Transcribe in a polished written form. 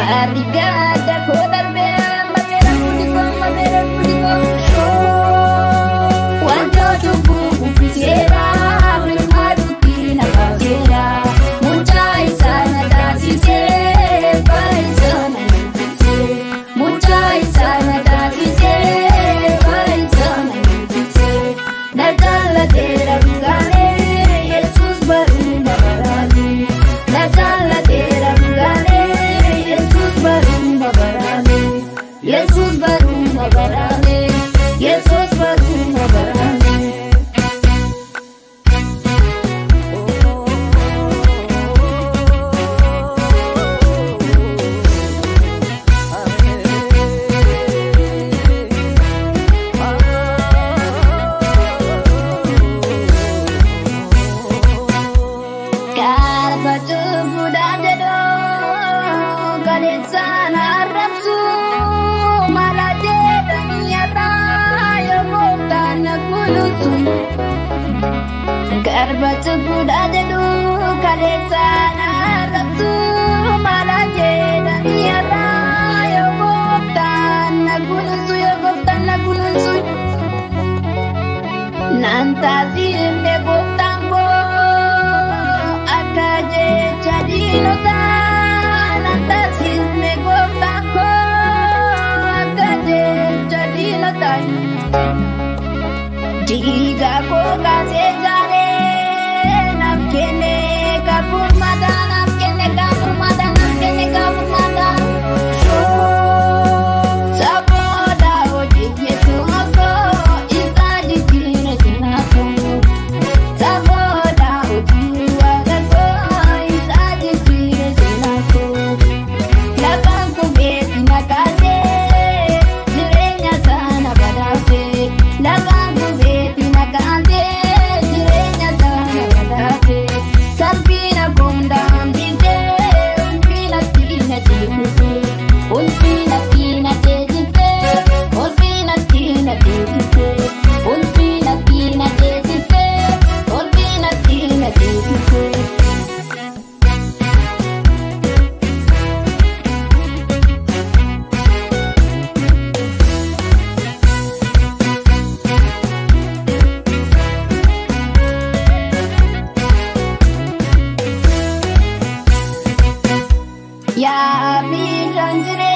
Barrigada koo darbee mabeera gudikoo mabeera gudikoo. Wanta cubbuu uffiseera birmaaduutti na baaseera. Mucaa isaa na taasisee faayisaa na eebbisee. Mucaa isaa na taasisee faayisaa na eebbisee. Na jaallateera dhugaalee Yesuus baruma baraalee. Na jaallateera dhugaalee Yesuus baruma baraalee. Yesuus baruma baraalee. Yesuus baruma baraalee. Galba cubbuudhaan jedhoo kaleessaan arrabsu mala jedhanii irraa yoo gooftaan na kunuunsu. Garba cubbuudhaan jedhoo kaleessaan arrabsu mala jedhanii irraa yoo gooftaan na kunuunsu yoo gooftaan na kunuunsu. Naan taasifne gooftaan koo akka jecha diinotaa. Naan taasifne gooftaan koo akka jecha diinotaa. Dhiiga koo kaasee jaalee naaf kenne kaafurmaata naaf kenne kaafurmaata naaf kenne kaafurmaata. Sabooda hojii Yesuus koo isa jijjiire sinaafuu. Sabooda hojii Waaqa koo isa jijjiire sinaafuu. Lafaan kubeetti na kaasee jireenya sana badhaasee. Lafaan kubeetti na kaasee jireenya sana badhaasee. Salphina kundaan dhiisee ulfina tina ceesisee. Ulfina tina ceesisee ulfina tina ceesisee. Ulfina tina ceesisee ulfina tina ceesisee. Yaa bishaan jireenya.